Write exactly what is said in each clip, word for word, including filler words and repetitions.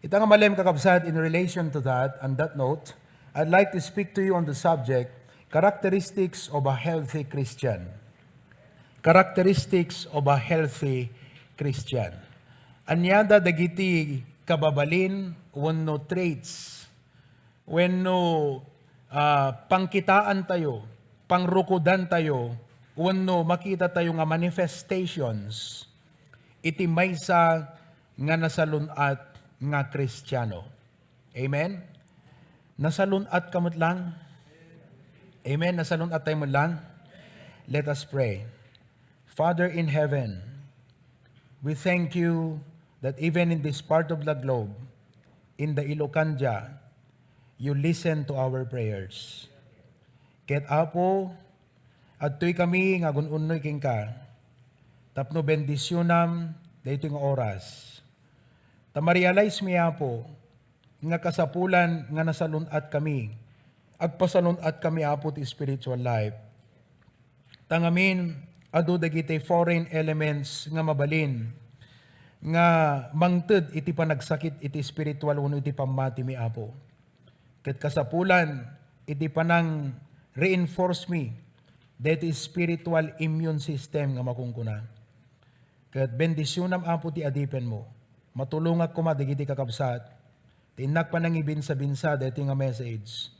Ita nga malem, kakabsat, in relation to that, on that note, I'd like to speak to you on the subject, characteristics of a healthy Christian. Characteristics of a healthy Christian. Ania da dagiti kababalin wenno traits wenno, ah, pangkitaantayo, pangrukodantayo, wenno makitatayo nga manifestations iti maysa nga nasalun-at nga Kristiano. Amen? Nasalun-at ka met lang? Amen? Nasalun-at tayo met lang? Let us pray. Father in heaven, we thank you that even in this part of the globe, in the Ilocandia, you listen to our prayers. Ket, Apo, adtoy kami nga agun-unnoy kenka tapno bendisionam daytoy nga oras. Ta ma-realize mi, Apo, nga kasapulan nga nasalun-at kami, agpasalun-at kami, Apo, ti spiritual life. Ta ngamin, adu dagiti foreign elements nga mabalin nga mangted iti panagsakit iti spiritual wenno iti pammatimi, Apo. Ket kasapulan iti panang-reinforce mi daytoy spiritual immune system nga makunkuna. Ket bendisionam, Apo, ti adipenmo. Matulongak koma dagiti kakabsat ti innak panangibinsa-binsa daytoy nga message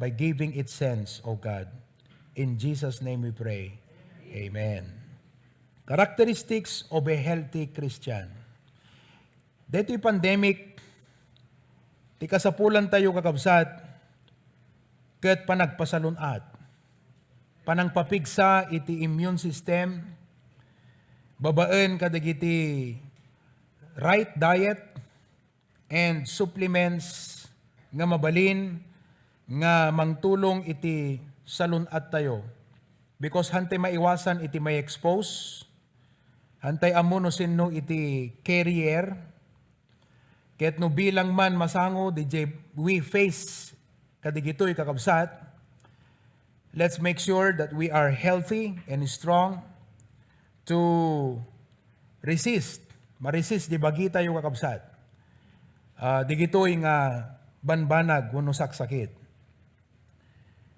by giving it sense, O God. In Jesus' name we pray. Amen. Characteristics of a healthy Christian. Daytoy pandemic, ti kasapulantayo, kakabsat, ket panagpasalun-at, panangpapigsa iti immune system, babaen kadagiti right diet and supplements nga mabalin nga mangtulong iti salun-attayo. Because hantay maiwasan iti ma-expose, hantay ammo no sinno iti carrier, ket no bilang man masango, didiay we face kadigitoy, kakabsat, let's make sure that we are healthy and strong to resist, ma-resist di bagitayo, kakabsat. Ah, digitoy nga banbanag wenno saksakit.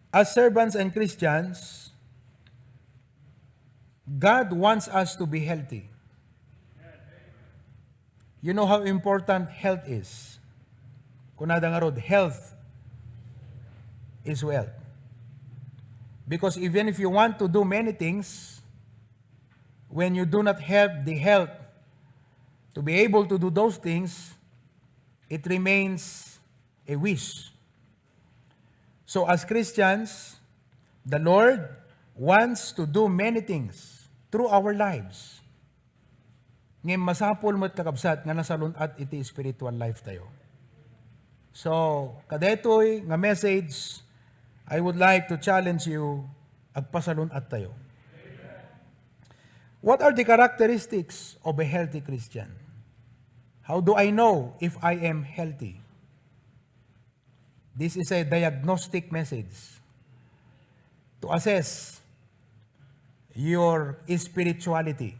As servants and Christians, God wants us to be healthy. You know how important health is? Kunada ngarud, health is wealth. Because even if you want to do many things, when you do not have the health to be able to do those things, it remains a wish. So as Christians, the Lord wants to do many things through our lives. Ngem masapul met, kakabsat, nga nasalun-at iti spiritual life tayo. So, kadaytoy nga message, I would like to challenge you, agpasalun-at tayo. What are the characteristics of a healthy Christian? How do I know if I am healthy? This is a diagnostic message to assess your spirituality.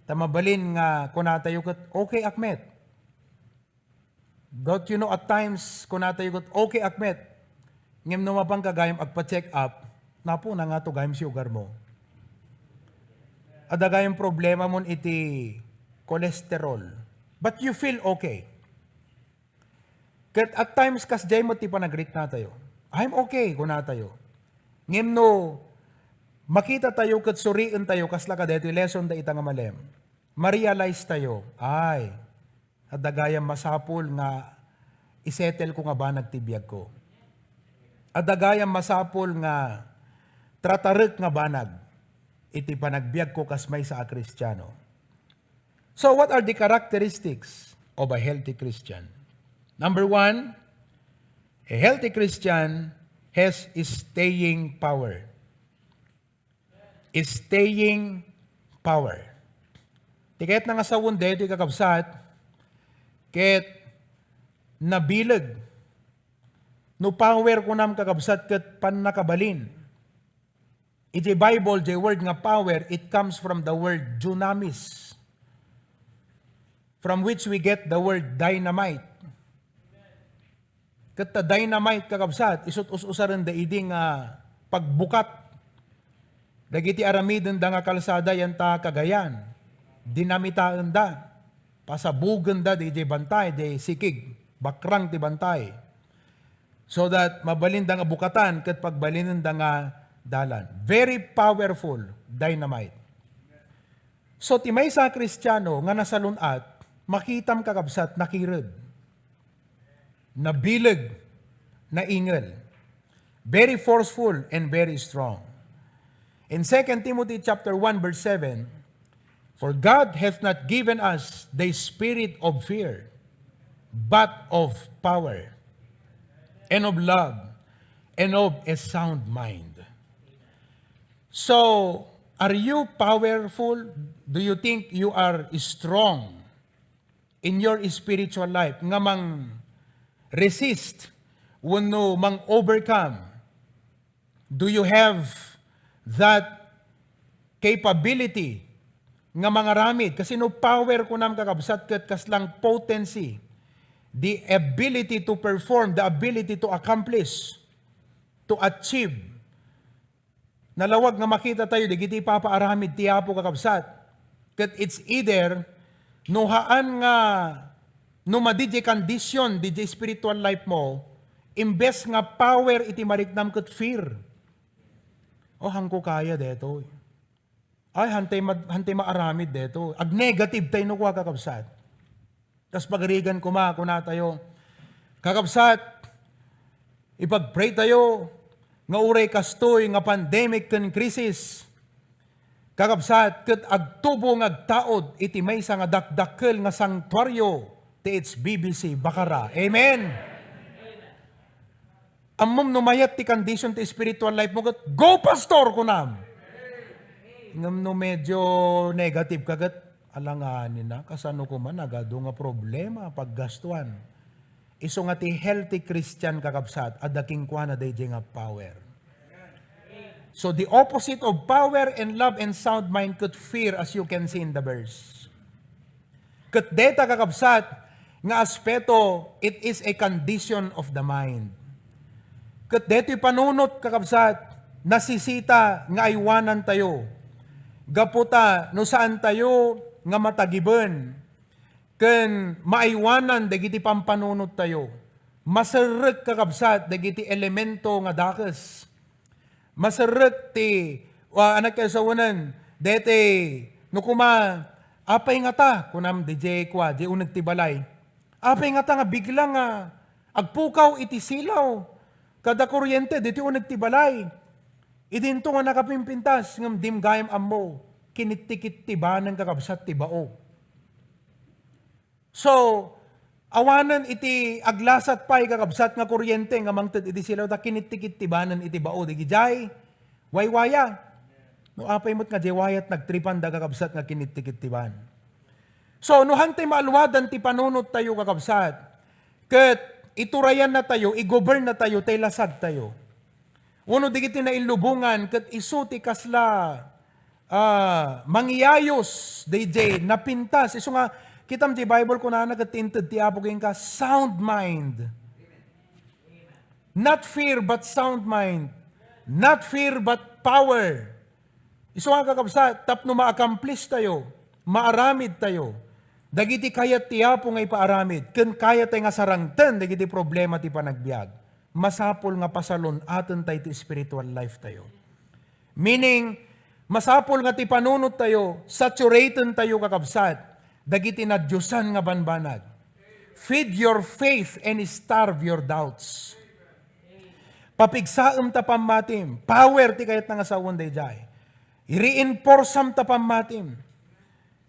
Ta mabalin nga kunatayo ket, "Okay ak met." Don't you know, at times, kunatayo ket, "Okay ak met." Ngem no mapanka gayam agpa-check up, napuna ngato gayam sugar mo. Adda gayam problemamon iti cholesterol. But you feel okay. Ket at times, kasdiay met ti panagritnatayo. "I'm okay," kunatayo. Ngem no makitatayo ket surientayo, kasla kadaytoy lesson da ita nga malem, ma-realize tayo, "Ay, adda gayam masapul nga i-settle ko nga banag ti biagko. Adda gayam masapul nga tratarek nga banag iti panagbiagko kas maysa a Kristiano." So, what are the characteristics of a healthy Christian? Number one, a healthy Christian has staying power. Staying power. Ti kayatna nga sawen daytoy, kakabsat, ket nabileg. No power kunam, kakabsat, ket pannakabalin. Iti Bible, the word nga power, it comes from the word dunamis, from which we get the word dynamite. Ket ta dynamite, kakabsat, isut' us-usarenda idi nga pagbukat dagiti aramidenda nga kalsada yanta Cagayan. Dinamitaenda. Pasabugenda diay bantay, diay sikig, bakrang ti bantay. So that mabalinda nga bukatan ket pagbalinenda nga dalan. Very powerful dynamite. So, ti maysa a Kristiano nga nasalun-at, makitam, kakabsat, nakired, nabileg, naingel. Very forceful and very strong. In Second Timothy chapter one, verse seven, "For God hath not given us the spirit of fear, but of power, and of love, and of a sound mind." So, are you powerful? Do you think you are strong in your spiritual life nga mang-resist wenno mang-overcome? Do you have that capability nga mangaramid? Kasi no power kunam, kakabsat, ket kaslang potency, the ability to perform, the ability to accomplish, to achieve. Nalawag nga makita tayo dagiti ipapaaramid ti Apo, kakabsat. Ket it's either no haan nga, no madi diay condition diay spiritual life mo, imbes nga power iti mariknam ket fear. O, hanko kaya detoy. Ay, hantay ma-, hantay maaramid detoy. Ag-negative tayo no kua, kakabsat. Tas pagarigan koma, kunatayo, "Kakabsat, ipag-pray tayo nga uray kastoy nga pandemic ken krisis, kakabsat, ket agtubo nga agtaud iti maysa nga dakdakkel nga santuario ti H B B C Bacara." Amen. Ammom no mayat ti condition ti spiritual life mo ket, "Go, pastor," kunam. Ngem no medyo negative ka ket, "Alanganina, kasano koma, nagadu nga problema, paggastuan." Isu nga ti healthy Christian, kakabsat, adda kenkuana daydiay nga power. So the opposite of power and love and sound mind ket fear, as you can see in the verse. Ket deta, kakabsat, nga aspeto, it is a condition of the mind. Ket detoy panunot, kakabsat, nasisita nga aywanantayo. Gapu ta no saantayo nga matagiben ken maaywanan dagiti pampanunottayo, maserrek, kakabsat, dagiti elemento nga dakes. Maserrek ti, wa-, anak ken sawanen, daytoy, no koma, "Apay ngata?" kunam, diay kua, diay uneg ti balay. "Apay ngata nga bigla nga agpukaw iti silaw kada kuryente ditoy uneg ti balay? Idinto nga nakapimpintas, ngem dim gayam ammo, kinittikittibanen, kakabsat, ti bao." So, awanen iti aglasat pay, kakabsat, nga kuryente nga mangted iti silaw ta kinittikittibanen iti bao, diay waywaya. No apay met nga diay wayat nagtripanda, kakabsat, nga kinittikittiban. So, no hantay maaluadan ti panunottayo, kakabsat, ket iturayannatayo, igobernatayo, tay lasagtayo. Wenno dagiti nailubongan ket isu ti kasla, ah, mangyayus daydiay napintas. Isu nga, kitam ti Bible, kunana ket ti inted ti Apo kenka, sound mind. Not fear, but sound mind. Not fear, but power. Isu nga, kakabsat, tapno ma-accomplish tayo, maaramid tayo dagiti kayat ti Apo nga ipaaramid, ken kayat tayo nga sarangten dagiti problema ti panagbiag, masapul nga pasalun-aten tayo ti spiritual life tayo. Meaning, masapul nga ti panunot tayo, saturaten tayo, kakabsat, dagiti nadiosan nga banbanag. Feed your faith and starve your doubts. Papigsaem ta pammatim. Power ti kayatna nga sawen daydiay. I-reinforceam ta pammatim.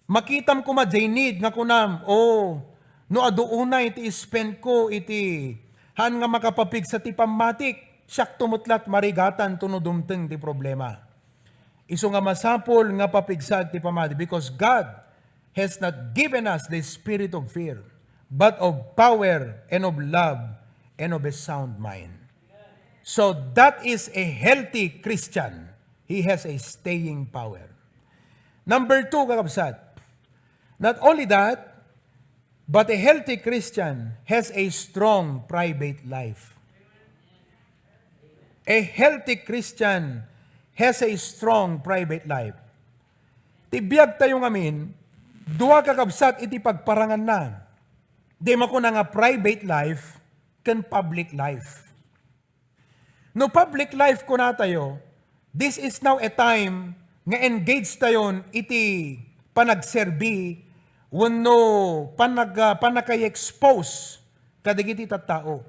Makitam koma diay need nga kunam, "Oh, no adu unay ti spend ko iti haan nga makapapigsa ti pammatik, siakto met la't marigatan tono dumteng ti problema." Isu nga masapul nga papigsaek ti pammatik, because God has not given us the spirit of fear, but of power and of love and of a sound mind. So that is a healthy Christian. He has a staying power. Number two, kakabsat, not only that, But a healthy Christian has a strong private life. A healthy Christian has a strong private life. Ti biag tayo ngamin, dua kakabsat iti pagparanganna. Di makuna nga private life ken public life. No public life kuna tayo, this is now a time nga engage tayon iti panagserbi wenno panag-, ah, pannakay-expose kadagiti tattao.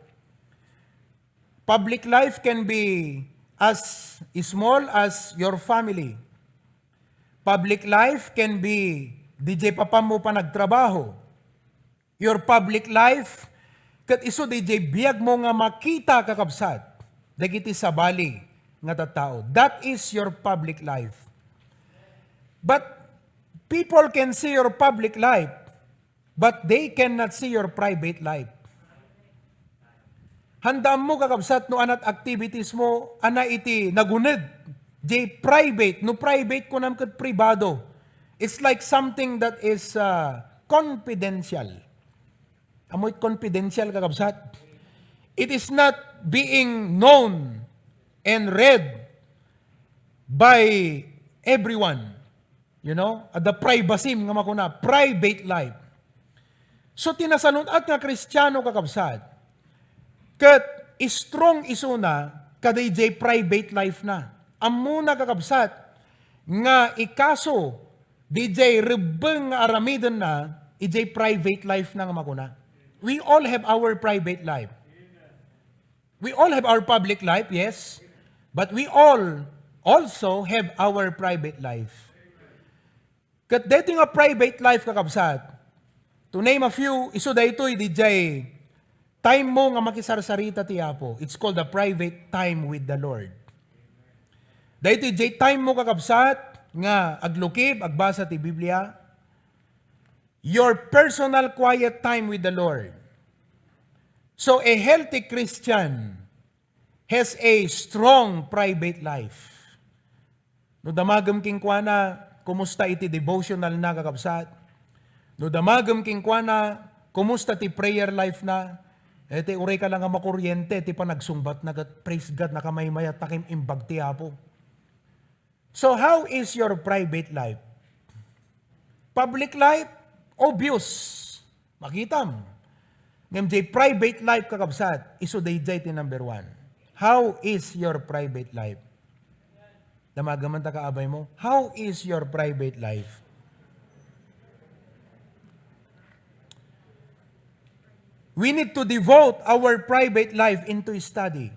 Public life can be as small as your family. Public life can be D J papammo panagtrabaho. Your public life, ket isu D J biagmo nga makita, kakabsat, dagiti sabali nga tattao. That is your public life. But people can see your public life, but they cannot see your private life. Handaanmo, kakabsat, no anat activities mo, ana iti naguneg, jay private, no private kunam ket privado. It's like something that is, uh, confidential. Ammo it confidential, kakabsat? It is not being known and read by everyone. You know, at the privacy nga makuna, private life. So, ti nasaluat nga Kristiano, kakabsat, ket strong isuna kadayjay private life na. Ammona, kakabsat, nga ikaso dijay rebbeng nga aramidenna ijay private life na nga makuna. We all have our private life. We all have our public life, yes. But we all also have our private life. Ket daytoy nga private life, kakabsat, to name a few, isu daytoy dijay time mo nga makisarsarita ti Apo. It's called the private time with the Lord. Daytoy jay time mo, kakabsat, nga aglukib, agbasa ti Biblia. Your personal quiet time with the Lord. So, a healthy Christian has a strong private life. No damagem kenkuana, kumusta iti devotional na, kakabsat? No damagem kenkuana, kumusta ti prayer life na? Eh, ti uray ka lang nga makuryente, ti panagsungbat na ket, praise God, nakamaymayat ta kim imbag ti Apo. So, how is your private life? Public life, obvious. Makitam. Ngem jay private life, kakabsat, isu dayjay ti number one. How is your private life? Damagem man ta kaabay mo. How is your private life? We need to devote our private life into study.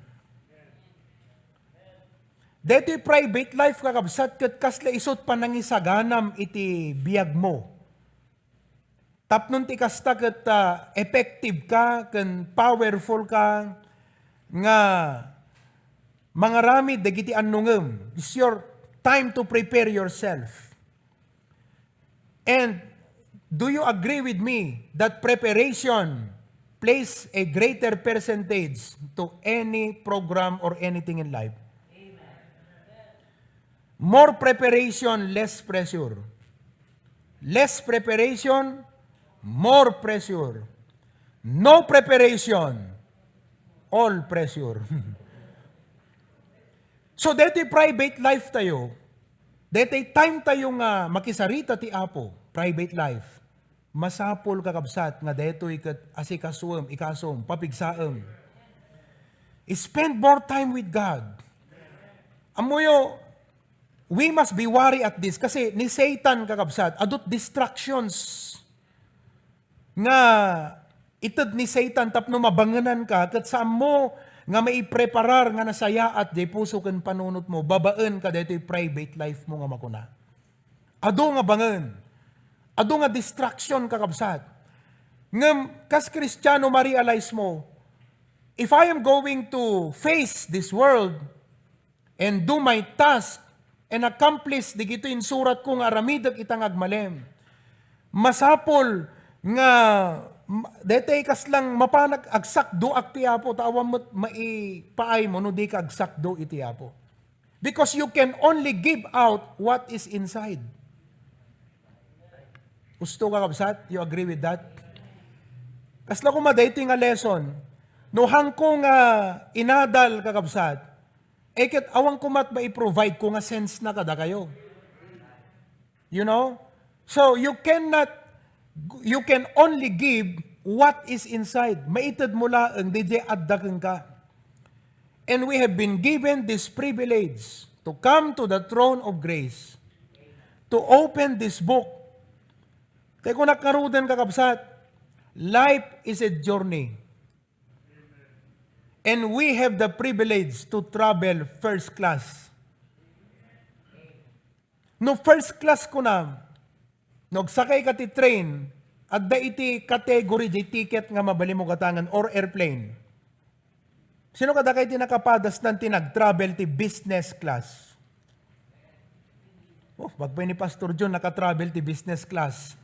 Daytoy private life, kakabsat, ket kasla isut panangisaganam iti biagmo. Tapno ti kasta ket, ah, effective ka ken powerful ka nga mangaramid dagiti annongem. It's your time to prepare yourself. And do you agree with me that preparation plays a greater percentage to any program or anything in life? More preparation, less pressure. Less preparation, more pressure. No preparation, all pressure. So, daytoy private life tayo, daytoy time tayo nga makisarita ti Apo, private life. Masapul, kakabsat, nga daytoy ket asikasuem, ikasum, papigsaem. Spend more time with God. Ammoyo, we must be wary at this kasi ni Satan, kakabsat, adut distractions nga ited ni Satan tapno mabangenan ka, ket saanmo nga maipreparar nga nasayaat jay puso ken panunot mo babaen kadaytoy private life mo nga makuna. Adu nga bangen. Adu nga distraction, kakabsat. Ngem kas Kristiano, ma-realize mo, if I am going to face this world and do my task and accomplish digitoy insurat ko nga aramidek ita nga agmalem, masapul nga m-, daytoy kaslang mapanak agsakdoak ti Apo, ta awan met maipaay mo no di ka agsakdo iti Apo. Because you can only give out what is inside. Usto, kakabsat? You agree with that? Kasla koma daytoy nga lesson, no hangko nga inadal, kakabsat, eh, ket awan koma ti maiprovideko nga sense na kadakayo. You know? So, you cannot, you can only give what is inside. Maited mo laeng diay adda kenka. And we have been given this privilege to come to the throne of grace, to open this book. Kay kunak ngaruden, kakabsat, life is a journey. And we have the privilege to travel first class. No first class kunam, no agsakay ka ti train, adda iti category diay ticket nga mabalin mo gatangen or airplane. Sino kadakayo ti nakapadasnan ti nag-travel ti business class? Oh, pagpay ni Pastor John, naka-travel ti business class.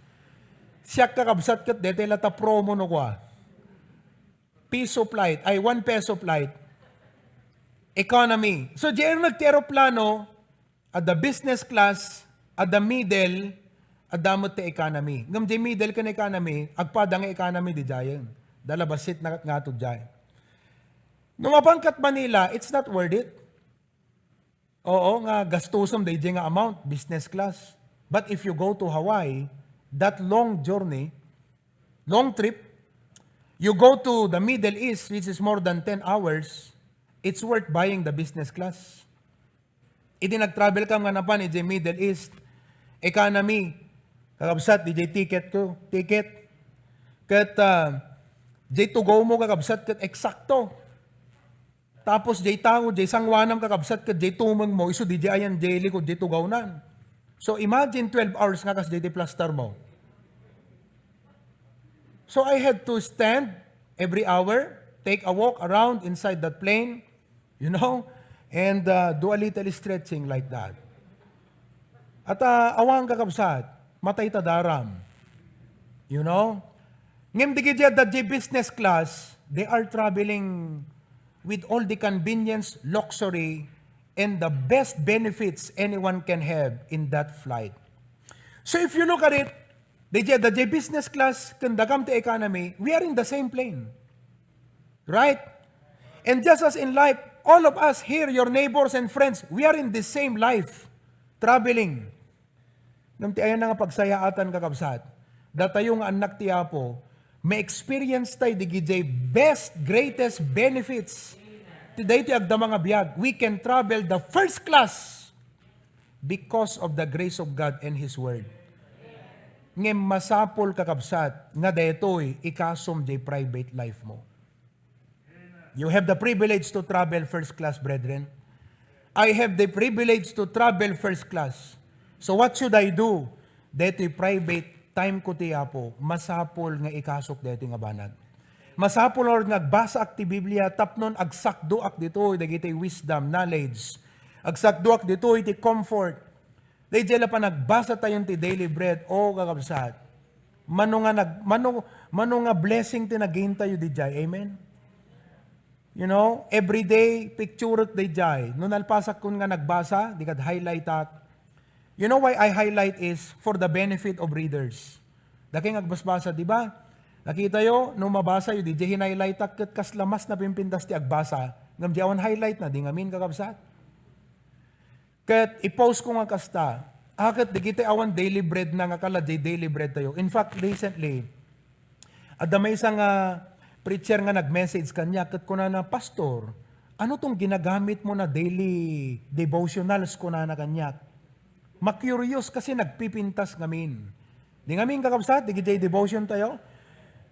Siak, kakabsat, ket daytoy latta promo no kua. Piso flight, ay, one peso flight. Economy. So, diay nagti aeroplano, adda business class, adda middle, adda met ti economy. Ngem diay middle ken economy, agpada nga economy diay. Dala bassit na ngatod diay. No mapan ka Manila, it's not worth it. Oo, nga gastusem daydiay nga amount, business class. But if you go to Hawaii, that long journey, long trip, you go to the Middle East, which is more than ten hours, it's worth buying the business class. Idi nag-travel ka nga napan idiay Middle East, economy, kakabsat, diay ticket ko, ticket. Ket, ah, diay tugaw mo, kakabsat, ket eksakto. Tapos diay tao, diay sanguanam, kakabsat, ket diay tumeng mo, isu diay ayan, diay likod, diay tugawnan. So imagine twelve hours nga kas diay ti plastar mo. So I had to stand every hour, take a walk around inside that plane, you know, and, uh, do a little stretching like that. At, uh, awan, kakabsat, matay ta daram. You know? Ngem diay adda diay business class, they are traveling with all the convenience, luxury, and the best benefits anyone can have in that flight. So if you look at it, diay adda diay business class, ken dakam ti economy, we are in the same plane. Right? And just as in life, all of us here, your neighbors and friends, we are in the same life, traveling. Ngem ti ayan nga pagsayaatan, kakabsat, datayo nga annak ti Apo, ma-experience tayo diay best, greatest benefits ti daytoy agdama nga biag. We can travel the first class because of the grace of God and His Word. Ngem masapul, kakabsat, nga daytoy ikasom diay private life mo. You have the privilege to travel first class, brethren. I have the privilege to travel first class. So what should I do? Daytoy private time ko ti Apo, masapul nga ikasok daytoy nga banag. Masapul nga agbasaak ti Biblia tapno agsakdoak ditoy dagiti wisdom, knowledge. Agsakdoak ditoy ti comfort. Daydiay la panagbasatayon ti Daily Bread, o kakabsat. Mano nga nag-, mano, mano nga blessing ti nagingtayo diay. Amen? You know, everyday, picture daydiay. No nalpasakkon nga nagbasa, di kad highlightak. You know why I highlight is for the benefit of readers. Dakay nga agbasbasa, di ba? Nakitayo, no mabasayo, diay hin-highlightak ket kasla mas napimpintas ti agbasa. Ngem diay awan highlight na, di ngamin, kakabsat. Ket i-post ko nga kasta, a, ket dagiti awan Daily Bread na nga kala diay Daily Bread tayo. In fact, recently, adda maysa nga preacher nga nag-message kaniak, ket kunana, "Pastor, ano tong ginagamit mo na daily devotionals?" kunana kaniak. Ma-curious kasi nagpipintas ngamin. Di ngamin, kakabsat, diay devotion tayo.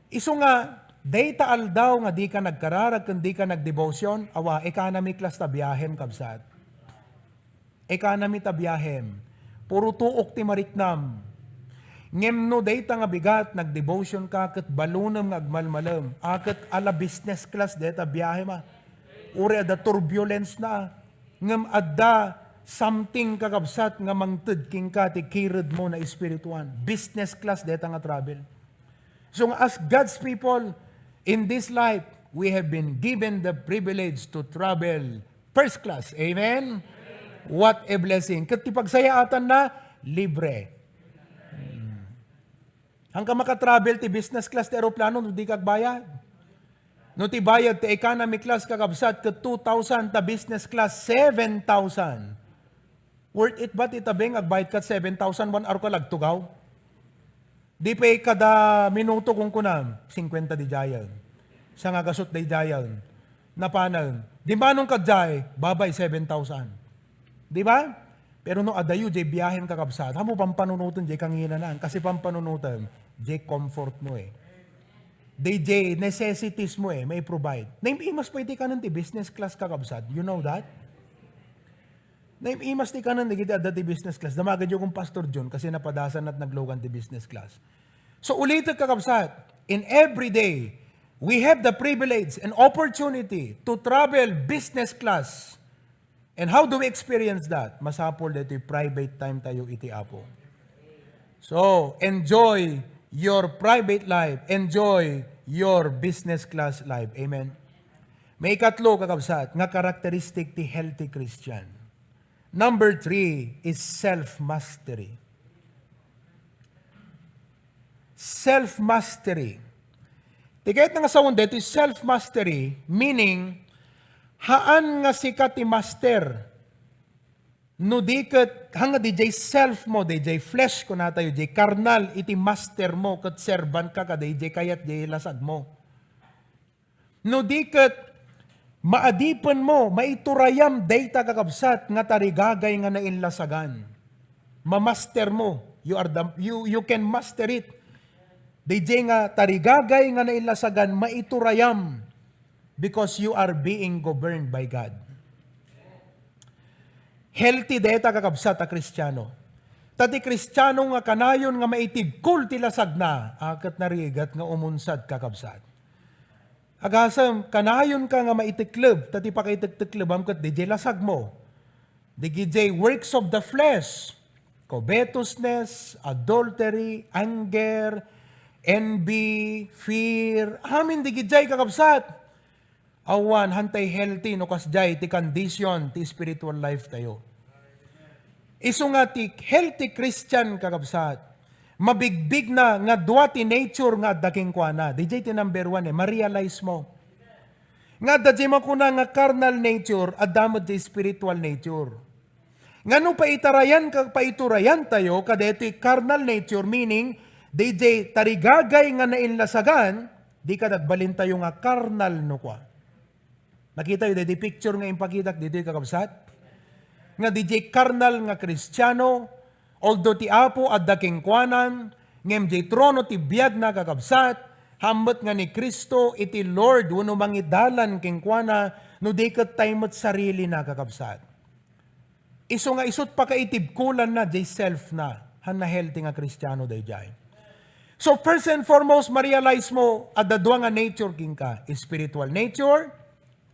Isu nga, dayta aldaw nga dika nagkararag ken dika nag-devotion, awa, economy class ta biahem, kabsat. Economy ta biahem. Puro tuok ti mariknam. Ngem no dayta nga bigat, nag-devotion ka, ket balonem nga agmalmalem. A, ket ala business class dayta biahem, a. Uray adda turbulence na, a. Ngem adda something, kakabsat, nga mangted kenka ti kired mo na espirituan. Business class dayta nga travel. So, as God's people, in this life, we have been given the privilege to travel first class. Amen? What a blessing. Ket ti pagsayaatan na, libre. Hmm. Haanka makatravel ti business class ti aeroplano no dika agbayad. No ti bayad ti economy class, kakabsat, ket two thousand, ta business class, seven thousand. Worth it ba ti tabeng agbayad ka seven thousand, one hour ka lagtugaw? Di pay kada minuto kung kunam, singkwenta di jayan. Sa nga gasot di jayan. Napanan. Di manong ka jay, babay seven thousand. Di ba? Pero no adayo jay biyahem, kakabsat, amo pampanunoten jay kanginanan. Kasi pampanunoten, jay comfort mo eh. Di jay necessities mo eh, may provide. Naimas pa iti kanan ti business class, kakabsat. You know that? Naimas ti kanan dagiti adda ti business class. Damagen yo kung Pastor John kasi napadasan at naglugan ti business class. So, ulitek, kakabsat, in every day, we have the privilege and opportunity to travel business class. And how do we experience that? Masapul daytoy private time tayo iti Apo. So, enjoy your private life. Enjoy your business class life. Amen. May ikatlo, kakabsat, nga characteristic ti healthy Christian. Number three is self-mastery. Self-mastery. Ti kayat nga sawen daytoy self-mastery, meaning, haan nga sika ti master. No di ket, haan nga dijay self mo, dijay flesh, kunatayo, dijay karnal, iti master mo, ket servant ka, kada ijay kayat, dijay lasag mo. No di ket, maadipen mo, maiturayam dayta, kakabsat, nga tarigagay nga nainlasagan. Mamaster mo. You are the, you, you can master it. Dijay nga tarigagay nga nainlasagan, maiturayam because you are being governed by God. Healthy dayta, kakabsat, a Kristiano. Ta ti Kristiano nga kanayon nga maitibkol ti lasagna, a, ket narigat nga umunsad, kakabsat. Agasem, kanayonka nga maitekleb, ta ti pakaitekteklebam ket dijay lasagmo. Dagijay works of the flesh, covetousness, adultery, anger, envy, fear, amin dagijay, kakabsat. Awan, hantay healthy no kasjay ti condition ti spiritual life tayo. Isu nga ti healthy Christian, kakabsat, mabigbigna nga dua ti nature nga adda kenkuana. Dijay ti number one eh, ma-realize mo. Nga adda jay makuna nga carnal nature, adda met jay spiritual nature. Nga no paitarayan ka, paiturayan tayo kadaytoy carnal nature, meaning, dijay tarigagay nga nainlasagan, di ka nagbalin tayo nga carnal no kua. Nakita yo, daydi picture nga impakitak ditoy, kakabsat? Nga dijay carnal nga Kristiano, although ti Apo adda kenkuanan, ngem jay trono ti biagna, kakabsat, hammet nga ni Cristo iti Lord wenno mangidalan kenkuana, no di ket tay met sarilina, kakabsat. Isu nga isut pakaitibkulanna jay self na, han na healthy nga Kristiano dayjay. So first and foremost, ma-realize mo, adda dua nga nature kenka, spiritual nature,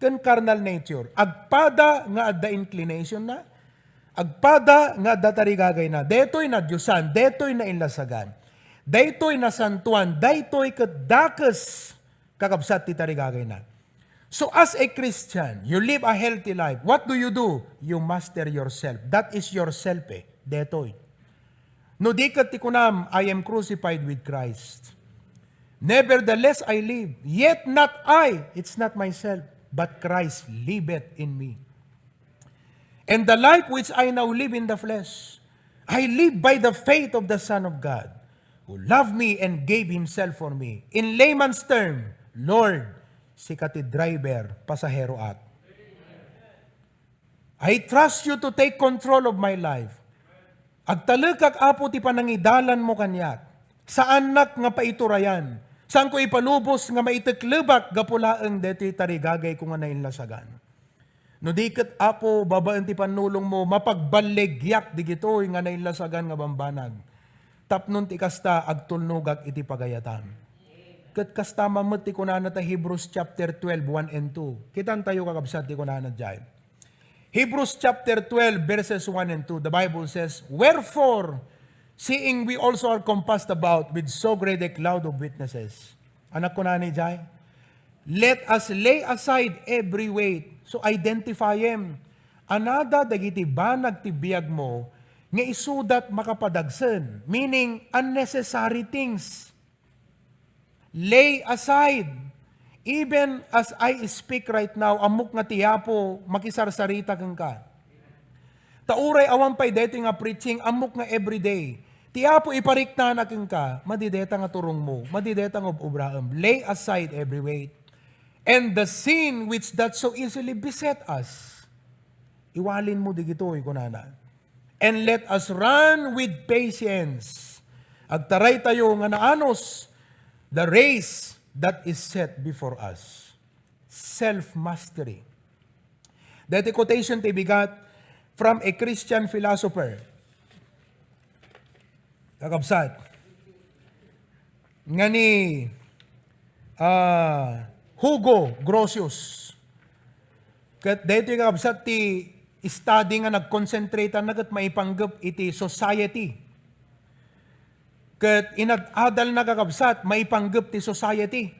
ken carnal nature. Agpada nga adda inclination na, agpada nga adda tarigagay na. Daytoy nadiosan, daytoy nainlasagan. Daytoy nasantuan, daytoy ket dakes, kakabsat, ti tarigagay na. So as a Christian, you live a healthy life. What do you do? You master yourself. That is yourself eh. Daytoy. No di ket ti kunam, "I am crucified with Christ. Nevertheless I live, yet not I, it's not myself, but Christ liveth in me. And the life which I now live in the flesh, I live by the faith of the Son of God, who loved me and gave himself for me." In layman's term, "Lord, sika ti driver, pasaheroak. I trust you to take control of my life. Agtalekak, Apo, ti panangidalanmo kaniak. Saannak nga paiturayan. Saanko ipalubos nga maiteklebak gapu laeng daytoy tarigagayko nga nainlasagan. No di ket, Apo, babaen ti pannulongmo, mapagballegiak digitoy nga nainlasagan nga bambanag. Tapnon ti kasta, agtulnogak iti pagayatam." Ket kasta man met ti kunana ta Hebrews chapter twelve, one and two. Kitantayo, kakabsat, ti kunana jay. Hebrews chapter twelve, verses one and two, the Bible says, "Wherefore, seeing we also are compassed about with so great a cloud of witnesses." Anak, kunana jay, "Let us lay aside every weight." So, identify em. Anada dagiti banag ti biagmo nga isudat makapadagsen, meaning unnecessary things. Lay aside. Even as I speak right now, ammok nga ti Apo makisarsarita kenka. Ta uray awan pay daytoy nga preaching, ammok nga everyday. Ti Apo ipariknana kenka, madi dayta nga turongmo, madi dayta nga ub-ubraem. Lay aside every weight and the sin which doth so easily beset us. Iwalinmo digitoy, kunana. And let us run with patience. Agtaraytayo nga naanus the race that is set before us. Self-mastery. Daytoy quotation ti bigat from a Christian philosopher. Kakabsat. Nga ni, ah, Hugo Grotius. Ket daytoy, kakabsat, ti study nga nagkonsentrate na ket maipanggep iti society. Ket inad-adal na, kakabsat, maipanggep ti society.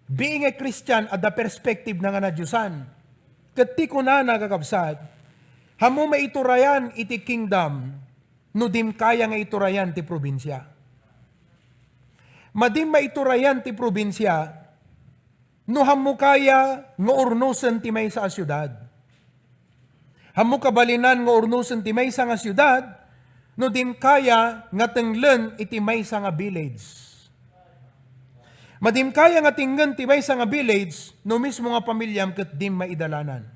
Being a Christian, adda perspective na nga nadiosan. Ket ti kunana, kakabsat, ammo maiturayan iti kingdom no dim kaya nga iturayan ti probinsia. Madim maiturayan ti probinsia no ammo kaya nga urnosen ti maysa a siudad. Ammo kabalinan nga urnosen ti maysa nga siudad no dim kaya nga tenglen iti maysa nga village. Madim kaya nga tenglen ti maysa nga village no mismo nga pamiliam ket dim maidalanan.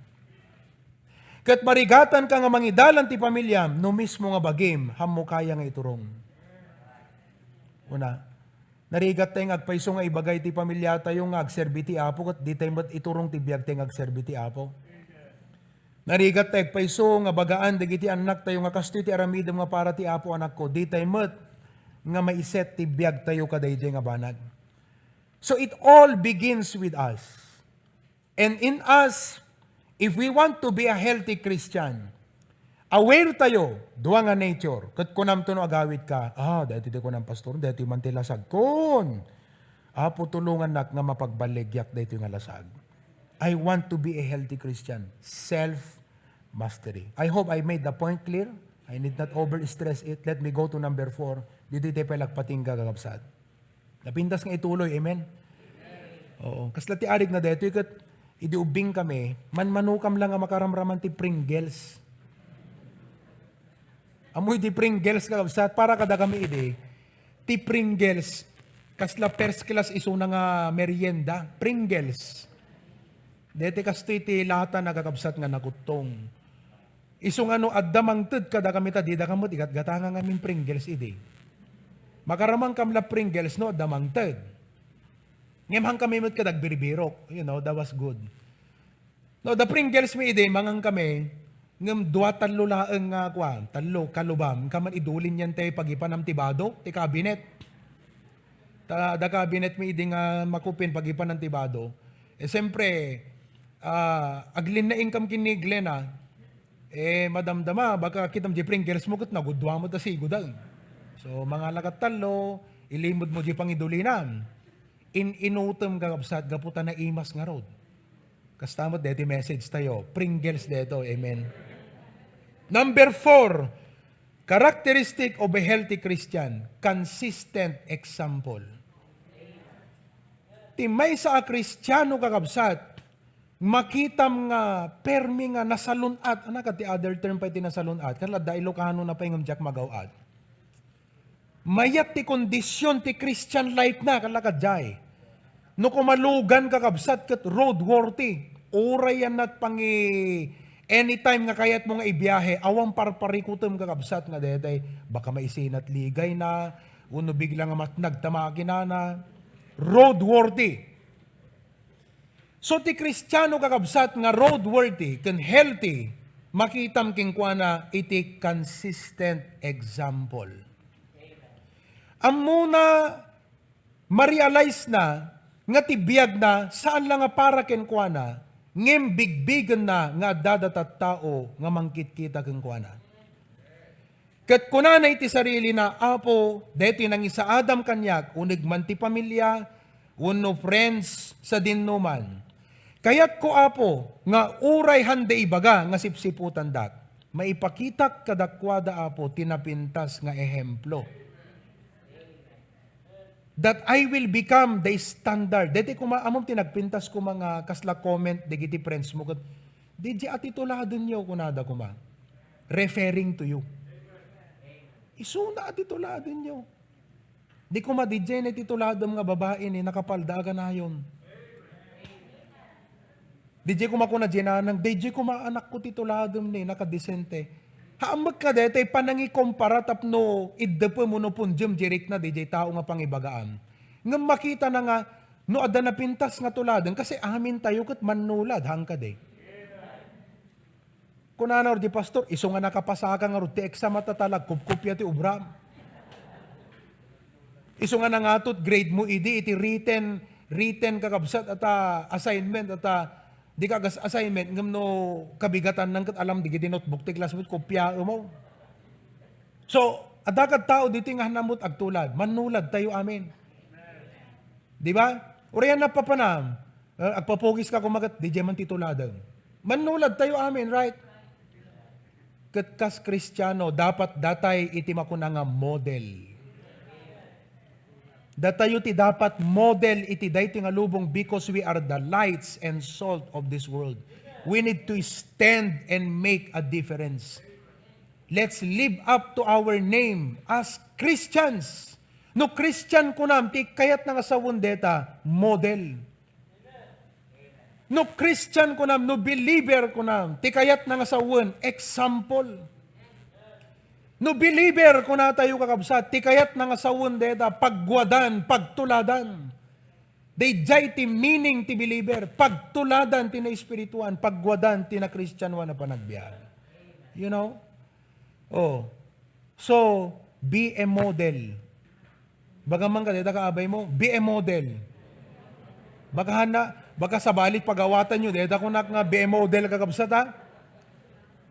Ket marigatanka nga mangidalan ti pamiliam no mismo nga bagim ammo kaya nga iturong. Una, narigat tayo nga agpayso nga ibaga iti pamiliatayo nga agserbi ti Apo ket di tayo met iturong ti biag tayo nga agserbi ti Apo. Narigat tayo agpayso nga bagaan dagiti annak tayo nga kastoy ti aramidem nga para ti Apo, anakko, di tayo met nga maiset ti biag tayo kadaydi nga banag. So it all begins with us. And in us, if we want to be a healthy Christian, aware tayo, dua nga nature. Ket kunam to no agawid ka, ah, daytoy ti kunam, Pastor, daytoy man ti lasagkon. Apo, tulongannak nga mapagballigyak daytoy nga lasag. I want to be a healthy Christian. Self-mastery. I hope I made the point clear. I need not overstress it. Let me go to number four. Ditoy tayo pay lagpatingga, kakabsat. Napintas nga ituloy, amen? Oo. Kasla ti arig na daytoy ket idi ubbing kami, manmanukam lang nga makaramraman ti Pringles. Amoy ti Pringles, kakabsat, para kadakami idi, ti Pringles, kasla first class isuna nga merienda, Pringles. Daytoy kastoy ti lata na, kakabsat, nga nakuttong. Isu nga no adda mangted kadakami ta didaka met igatgatanga ngamin Pringles idi. Makaramankam la Pringles no adda mangted. Ngem hangkami met kad agbirbirok, you know, that was good. No, the Pringles mi idi, mangan kami, ngem dua, tallo laeng nga, kuan, tallo, kalubam, kaman idulin yan ti pagipanam ti bado, ti cabinet. Ta, da cabinet mi idi nga makupin pagipanan ti bado. Eh, siyempre, ah, aglinnaingkam ken ni Glenn, ah. Eh, madamdama, baka kitam di Pringles mo ket nagudua mo ta sigud, ah. So, mangala kat tallo, ilimod mo di pangidulinam. In-inutem, kakabsat, gapu ta naimas ngarud. Kasta met deti message tayo. Pringles deto. Amen. Number four, characteristic of a healthy Christian, consistent example. Ti maysa a Kristiano, kakabsat, makitam nga permi nga nasalun-at. Ano ka ti other term pa iti nasalun-at? Kala da Ilocano na pay ngem diak magaw-at. Mayat ti kondisyon ti Christian life na, kala kadiay. No kumalugan, kakabsat, ket roadworthy. Uray yan nat pangi-, anytime nga kayat mo nga ibiyahe, awan parparikutem, kakabsat, nga daytay. Baka maisinat ligay na, uno bigla nga matnag ta makinana. Roadworthy. So, ti Kristiano, kakabsat, nga roadworthy ken healthy, makitam kenkuana iti consistent example. Ammona, ma-realize na nga ti biagna saan la nga para kenkuana, ngem bigbigenna nga adda data tao nga mangkitkita kenkuana. Ket kunana iti sarilina, "Apo, daytoy nangisaadam kaniak, uneg man ti pamilia, wenno friends, sadinoman. Kayatko, Apo, nga uray handa ibaga nga sipsiputandak, maipakitak kadakuada, Apo, ti napintas nga ehemplo." that I will become the standard. Daytoy koma, ammom ti nagpintas koma nga kasla comment dagiti friends mo ket, "Diay a tituladenyo," kunada koma. Referring to you. Isuna a tituladenyo. Di koma, "Diay ni tituladem nga babai ni nakapalda a ganayon." Diay koma kuna diay nanang, "Diay koma anakko tituladem ni nakadisente." Haammek nga daytoy panangikompara tapno iddepem wenno punjem diay rikna diay tao nga pangibagaam. Ngem makitana nga no adda napintas nga tuladen, kasi amintayo ket mannulad, haan kadi. Kunana di pastor, "Isu nga nakapasaka ngarud ti exam a talag, kupkupia ti obram. Isu nga nangatot grade mo idi iti written, written kakabsat ata assignment ata di kagas assignment ngem no kabigatanna ket alam dagiti notebook ti classmate, kopiaem mo." So, adda kad tao ditoy nga hanamot agtulad, mannulad tayo amin. Di ba? Uray a napapanam, eh, agpapugis ka kumagat, diay man tituladem. Mannulad tayo amin, right? Ket kas Kristiano, dapat datay iti makuna nga model. Datayo ti dapat model iti daytoy nga lubong because we are the lights and salt of this world. We need to stand and make a difference. Let's live up to our name as Christians. No Christian kunam, ti kayatna nga sawen dayta, model. No Christian kunam, no believer kunam, ti kayatna nga sawen, example. No believer kunatayo, kakabsat, ti kayatna nga sawen dayta, pagwadan, pagtuladan. Daydiay ti meaning ti believer, pagtuladan ti naespirituan, pagwadan ti nakristianoan a panagbiag. You know? Oh. So, be a model. Baga man ka, dayta kaabay mo, be a model. Baka hana, baka sabali pagawatanyo, dayta kunak nga be a model, kakabsat, ha?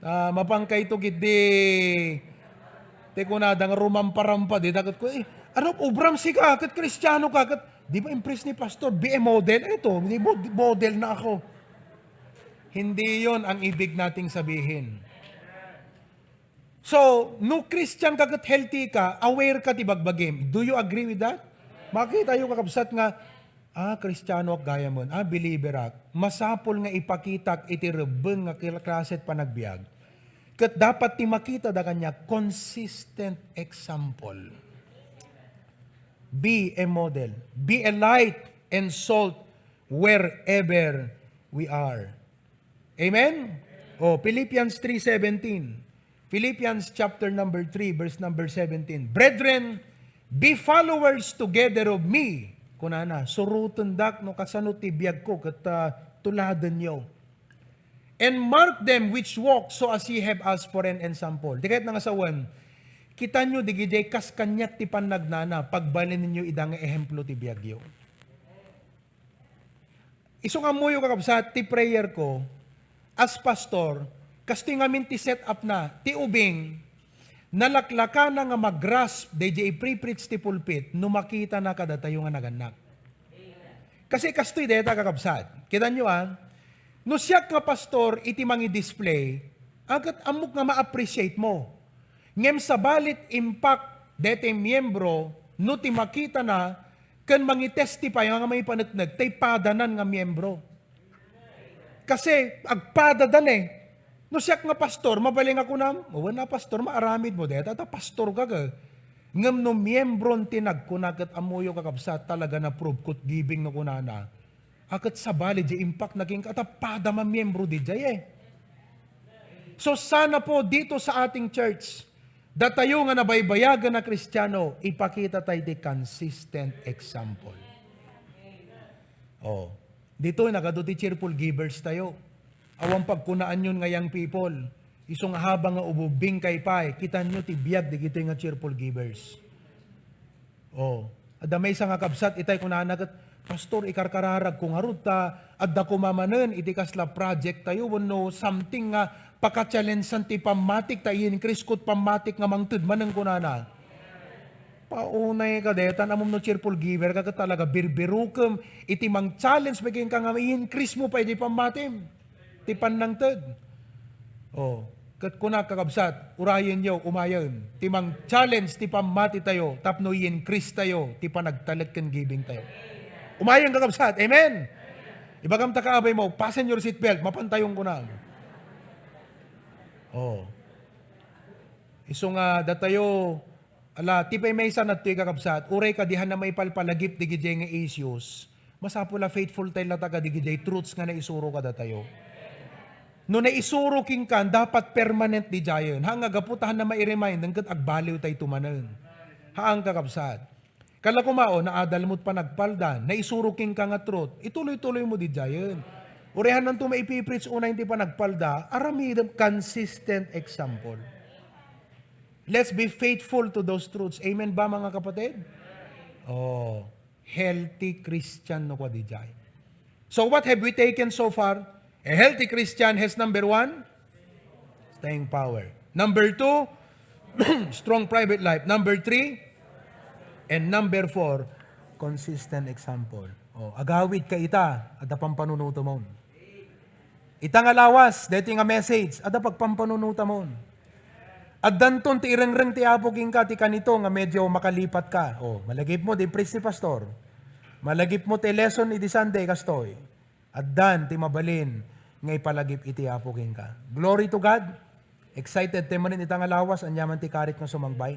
Ah, mapankayto ketdi, ti kunada nga rumamparampa, dayta ket ko, "Eh, ano, obram sika, ket Kristiano ka, ket di ba impress ni Pastor, be a model?" Eto, di mod-, model na ako. Hindi yon ang ibig nating sabihin. So, no Christian ka ket healthy ka, aware ka ti bagbagim. Do you agree with that? Makitayo, kakabsat, nga, "Ah, Kristianoak gayamen. Ah, believerak." Masapul nga ipakitak iti rebbeng nga kla-, klase ti panagbiag. Ket dapat ti makitada kaniak, consistent example. Be a model. Be a light and salt wherever we are. Amen? Oh, Philippians three seventeen. Philippians chapter number three, verse number seventeen. "Brethren, be followers together of me." Kunana, "Surotendak no kasano ti biagko ket, ah, tuladenyo. And mark them which walk so as ye have us for an ensample." Ti kayatna nga sawen, kitanyo digidiay kas kaniak ti pannagnana, pagbalinenyo ida nga ehemplo ti biagyo. Isu nga ammoyo, kakabsat, ti prayer ko, as pastor, kastoy ngamin ti set up na, ti ubing, nalaklakana nga magrasp daydiay pre-preach ti pulpit no makitana kadatayo nga nagannak. Kasi kastoy dayta, kakabsat. Kitanyo, ah, no siak nga pastor iti mangi-display, agat ammok nga ma-appreciate mo. Ngem sabali ti impact daytoy miyembro no ti makitana ken mangi-testify nga mangipaneknek, tay padanan nga miyembro. Kasi agpadadan eh. No siak nga pastor, mabalin nga kunam, "Wen a, pastor, maaramid mo deta, ta pastor ka ka." Ngem no miyembron ti nagkuna ket ammoyo, kakabsat, talaga na prove ket giving no kunana. A ket sabali di impact naging katapada mamiyembro di jay eh. So sana po dito sa ating church, datayo nga nabaybayagan a Kristiano, ipakita tayo di consistent example. Oh, ditoy nagadu ti cheerful givers tayo. Awan pagkunaanyon nga young people. Isu nga habang nga ububing kay pay, kitanyo ti biag digitoy nga cheerful givers. Oh, adda maysa nga kabsat itay kunana ket, "Pastor, ikarkararag ko ngarud ta adda koma manen iti kasla project tayo wenno something nga paka-challenge-an ti pammatik ta i-increase ko ti pammatik nga mangted manen," kunana. Paunay ka deta, ammom no cheerful giver ka ket talaga birbirukem iti mang-challenge baken ka nga i-increase mo pay di pammatim ti pannangted. Oh, Ket kuna, kakabsat, urayenyo, umayen ti mang-challenge ti pammatitayo tapno i-increase tayo ti panagtalek ken giving tayo. Umayen, kakabsat. Amen. Ibagam ta kaabay mo, fasten your seat belt, mapantayon kuna. Oh. Isu nga datayo, ala, ti pay maysa nattoy, kakabsat, uray kadi hanna maipalpalagip digidiay nga issues, masapul a faithful tayo latta kadigidiay truths nga naisuro kadatayo. No naisuro kenka, dapat permanent didiayen. Haan nga gapu ta hanna mai-remind, ket agbaliw tayo tumanen. Haan, kakabsat. Kala koma, o, naadal mo't panagpalda, naisuro kenka nga truth, ituloy-tuloy mo didiayen. Uray hannanto maipipreach unay ti panagpalda, aramidem consistent example. Let's be faithful to those truths. Amen ba, mga kapatid? Oh, healthy Christian no kua didiay. So what have we taken so far? A healthy Christian has, number one, staying power. Number two, strong private life. Number three, and number four, consistent example. Oh, agawid ka ita, adda pampanunutom. Ita nga lawas, daytoy nga message, adda pagpampanunutom. Addanton ti irengreng ti Apo kenka ti kanito nga medyo makalipat ka. Oh, malagip mo, di preach ti pastor. Malagip mo ti lesson idi Sunday, kastoy. Addan ti mabalin nga ipalagip iti Apo kenka. Glory to God. Excited tayo manen ita nga lawas, aniaman ti karit nga sumangbay.